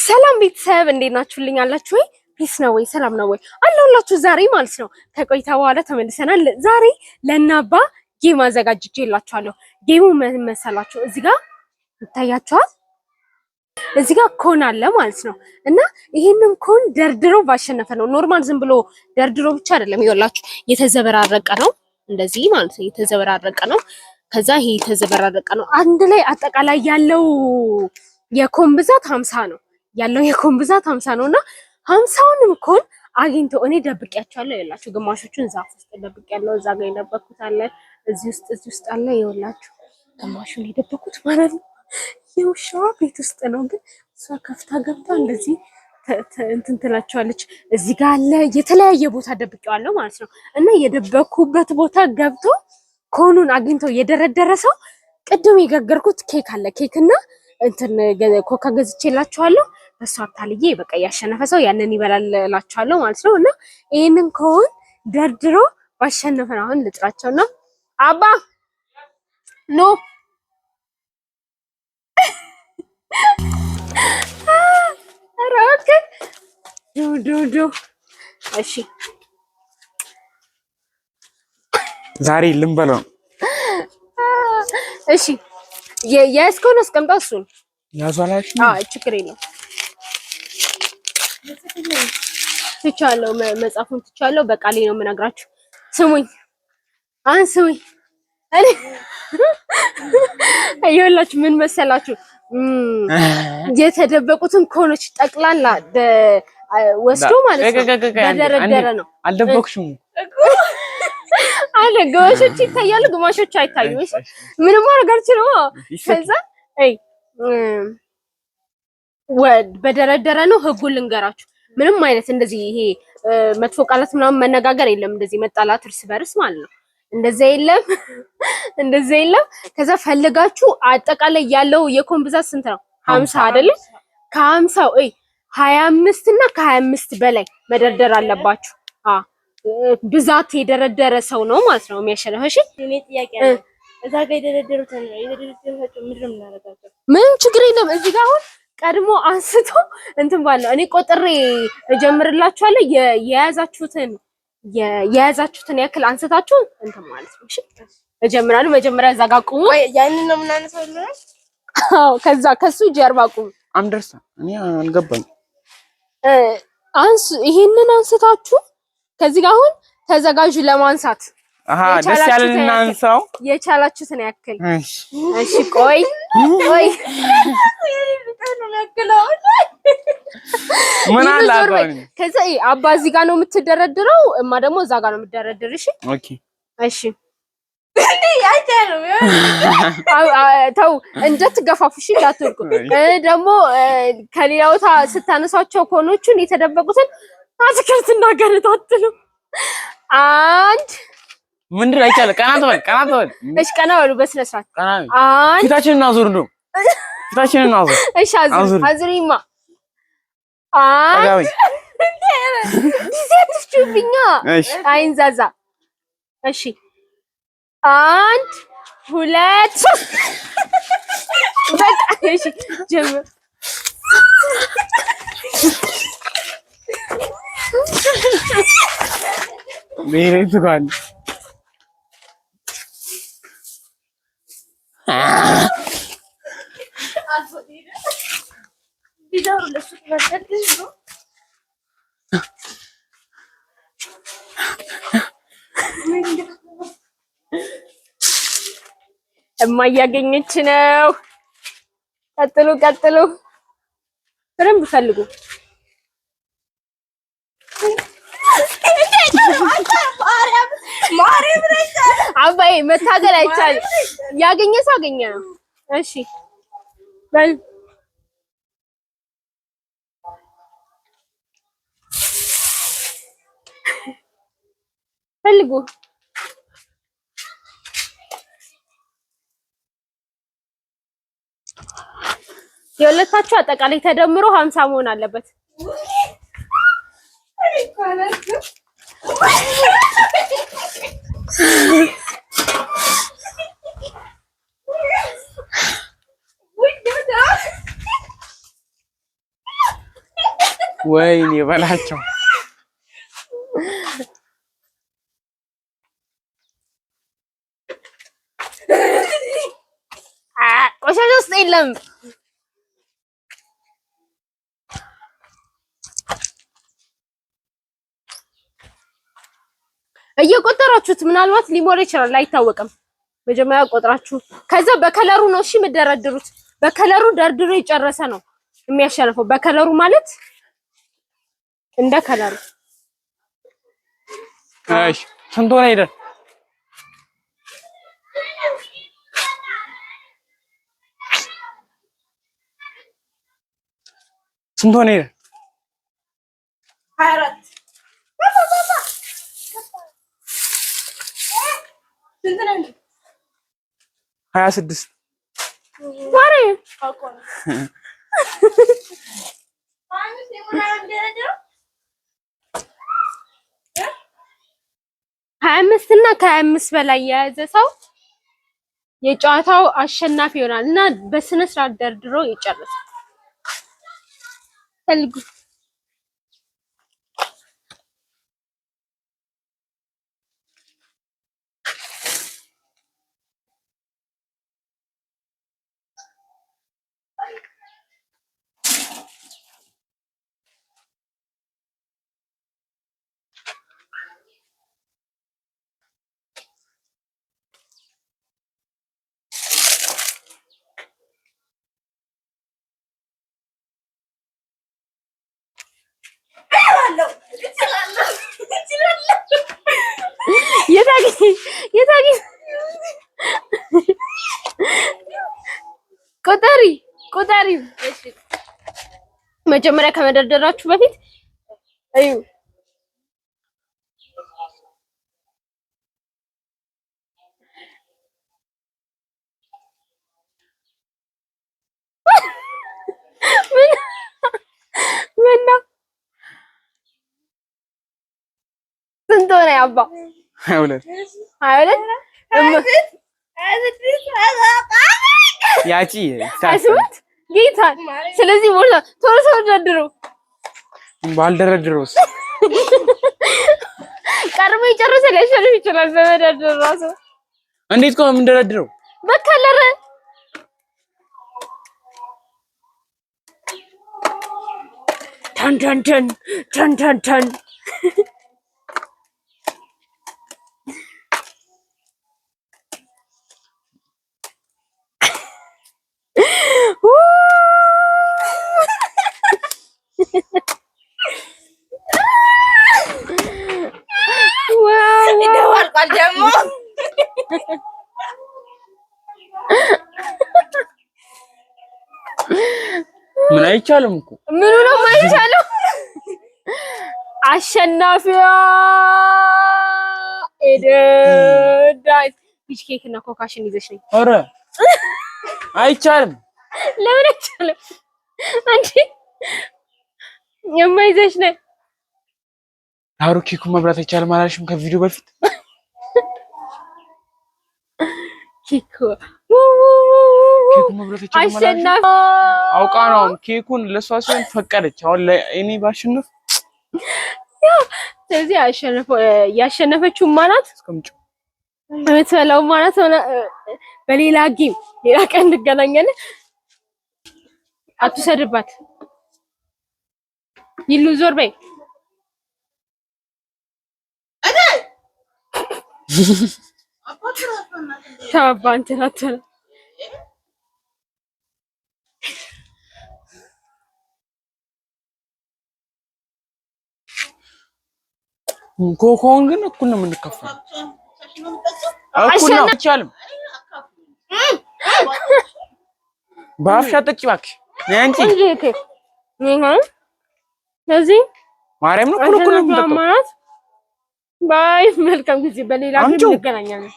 ሰላም ቤተሰብ እንዴት ናችሁልኝ? አላችሁ ወይ? Peace ነው ወይ? ሰላም ነው ወይ? አለሁላችሁ። ዛሬ ማለት ነው ከቆይታ በኋላ ተመልሰናል። ዛሬ ለናባ game አዘጋጅቼላችኋለሁ። Game ኡ ምን መሰላችሁ? እዚህ ጋር ይታያችኋል። እዚህ ጋር cone አለ ማለት ነው። እና ይሄንን cone ደርድሮ ባሸነፈ ነው። Normal ዝም ብሎ ደርድሮ ብቻ አይደለም። ይኸውላችሁ የተዘበራረቀ ነው፣ እንደዚህ ማለት ነው። የተዘበራረቀ ነው። ከዛ ይሄ የተዘበራረቀ ነው። አንድ ላይ አጠቃላይ ያለው የ cone ብዛት 50 ነው ያለው የ cone ብዛት 50 ነው። እና 50ውንም cone አግኝቶ እኔ ደብቄያቸዋለሁ። ይኸውላችሁ ግማሾቹን ዛፍ ውስጥ ደብቄያለሁ። እዛ ጋር የደበኩት አለ፣ እዚህ ውስጥ እዚህ ውስጥ አለ። ይኸውላችሁ ግማሹን የደበኩት ማለት ነው የውሻዋ ቤት ውስጥ ነው። ግን እሷ ከፍታ ገብታ እንደዚህ እንትን ትላቸዋለች። እዚህ ጋር አለ፣ የተለያየ ቦታ ደብቄዋለሁ ማለት ነው። እና የደበኩበት ቦታ ገብቶ cone ኡን አግኝቶ የደረደረ ሰው ቅድም የጋገርኩት ኬክ አለ፣ ኬክና እንትን ኮካ ገዝቼላችኋለሁ። በሷ አታልዬ በቃ ያሸነፈ ሰው ያንን ይበላል እላችኋለሁ ማለት ነው። እና ይሄንን cone ደርድሮ ባሸነፈ ነው። አሁን ልጥራቸውና አባ ኖ ዱ ዱ ዱ እሺ ዛሬ ልንበላው። እሺ የያዝከውን አስቀምጠው። እሱን ያዟላሽ። አዎ ችግር የለውም። ትቻለሁ፣ መጻፉን ትቻለሁ። በቃሌ ነው የምነግራችሁ። ስሙኝ፣ አሁን ስሙኝ። እኔ ይኸውላችሁ ምን መሰላችሁ፣ የተደበቁትን cone ኦች ጠቅላላ ወስዶ ማለት ነው በደረደረ ነው። አልደበቅሽም አለ ግማሾቹ ይታያሉ፣ ግማሾቹ አይታዩም። እሺ ምንም ማድረግ አልችልም። ከዛ አይ በደረደረ ነው። ህጉን ልንገራችሁ። ምንም አይነት እንደዚህ ይሄ መጥፎ ቃላት ምናምን መነጋገር የለም። እንደዚህ መጣላት እርስ በርስ ማለት ነው። እንደዛ የለም፣ እንደዛ የለም። ከዛ ፈልጋችሁ አጠቃላይ ያለው የ cone ብዛት ስንት ነው? 50 አይደለ? ከ50ው እይ 25 እና ከ25 በላይ መደርደር አለባችሁ። አ ብዛት የደረደረ ሰው ነው ማለት ነው የሚያሸንፈው። እሺ እኔ ጥያቄ አለ። እዛ ጋር የደረደሩትን የደረደሩታቸው ምንድን ነው የምናደርጋቸው? ምንም ችግር የለም። እዚህ ጋር አሁን ቀድሞ አንስቶ እንትን ባለው እኔ ቆጥሬ እጀምርላችኋለሁ። የያዛችሁትን ያክል አንስታችሁ እንትን ማለት ነው። እሺ እጀምራለሁ። መጀመሪያ እዛ ጋር ቁሙ። ያንን ነው የምናነሳው። አዎ፣ ከዛ ከሱ ጀርባ ቁሙ። አምደርሳ እኔ አልገባኝ። አንሱ፣ ይሄንን አንስታችሁ ከዚህ ጋር አሁን ተዘጋጁ ለማንሳት። አሃ ደስ ያለን እናንሳው፣ የቻላችሁትን ያክል። እሺ ቆይ ቆይ፣ ምን አለ ከዛ አባ እዚህ ጋር ነው የምትደረድረው፣ እማ ደግሞ እዛ ጋር ነው የምትደረድር። እሺ Okay እሺ። ተው እንዳትገፋፉ፣ እሺ እንዳትወድቁ። ደግሞ ከሌላ ቦታ ስታነሷቸው cone ኦቹን የተደበቁትን አትክልት እንዳገረታትሉ። አንድ ምንድን ነው አይቻልም። ቀና ትበል፣ ቀና ትበል። እሺ ቀና በሉ በስነ ስርዓት። ቀና አንድ ፊታችንን እናዙር፣ እንደው ፊታችንን እናዙር። እሺ አዙር፣ አዙሪማ። አንድ ጊዜ አትፍጩብኛ፣ አይንዛዛ። እሺ አንድ ሁለት ሶስት። በቃ እሺ ጀምር። እማ እያገኘች ነው። ቀጥሉ ቀጥሉ፣ በደንብ ፈልጉ። አባዬ መታገል አይቻልም። ያገኘ ሰው አገኘ ነው። እሺ በል ፈልጉ። የሁለታችሁ አጠቃላይ ተደምሮ 50 መሆን አለበት። ወይኔ በላቸው። ቆሻሻ ውስጥ የለም። እየቆጠራችሁት ምናልባት ሊሞላ ይችላል፣ አይታወቅም። መጀመሪያ ቆጥራችሁ ከዛ በ color ኡ ነው እሺ የምደረድሩት። በ color ኡ ደርድሮ የጨረሰ ነው የሚያሸንፈው። በ color ኡ ማለት እንደ color ኡ። እሺ ስንት ሆነ? ሄደን ስንት ሆነ? ሄደን 24 26 ወሬ 25 እና ከ25 በላይ የያዘ ሰው የጨዋታው አሸናፊ ይሆናል እና በስነ ስርዓት ደርድሮ ይጨርሳል። ፈልጉ። ቁጠሪ ቁጠሪ። መጀመሪያ ከመደርደራችሁ በፊት እዩ። ምን ነው ስንት ሆነ? አባ 22 22 ያቺ 28 ጌታ። ስለዚህ ሞላ ቶሎ ቶሎ ደርድሩ። ባልደረድሮስ ቀድሞ የጨረሰ ሊያሸንፍ ይችላል። በመደርደር ራሱ እንዴት ነው የምንደረድረው? በ color ተን ተን ተን ተን ተን ተን ይደባልቋል ደግሞ ምን አይቻልም እኮ ምኑ ነው የማይቻለው? አሸናፊዋ ኤደን ዳዊት peach cake እና ኮካሽን ይዘሽ ነኝ። ኧረ አይቻልም። ለምን አይቻልም? አንቺ የማይዘሽ ነኝ። ዳሩ ኬኩን መብላት አይቻልም አላልሽም ከቪዲዮ በፊት? ኬኩ ኬኩን መብላት አይቻልም አላልሽም? አውቃ ነው አሁን ኬኩን ለእሷ ሲሆን ፈቀደች። አሁን ለእኔ ባሸንፍ ስለዚህ ያሸነፈችው ማናት? የምትበላው ማናት? በሌላ game ሌላ ቀን እንገናኛለን። አትውሰድባት። ይሉ ዞር በይ። ተባባ እንትን አትበላ። ኮኮውን ግን እኩል ነው የምንከፈለው። እኩል ነው አይቻልም። በአፍሽ አጠጪ እባክሽ። ነይ አንቺ። ስለዚህ ማርያም ነው እኩል እኩል ነው የምንጠጣው። bye። መልካም ጊዜ። በሌላ ጊዜ እንገናኛለን።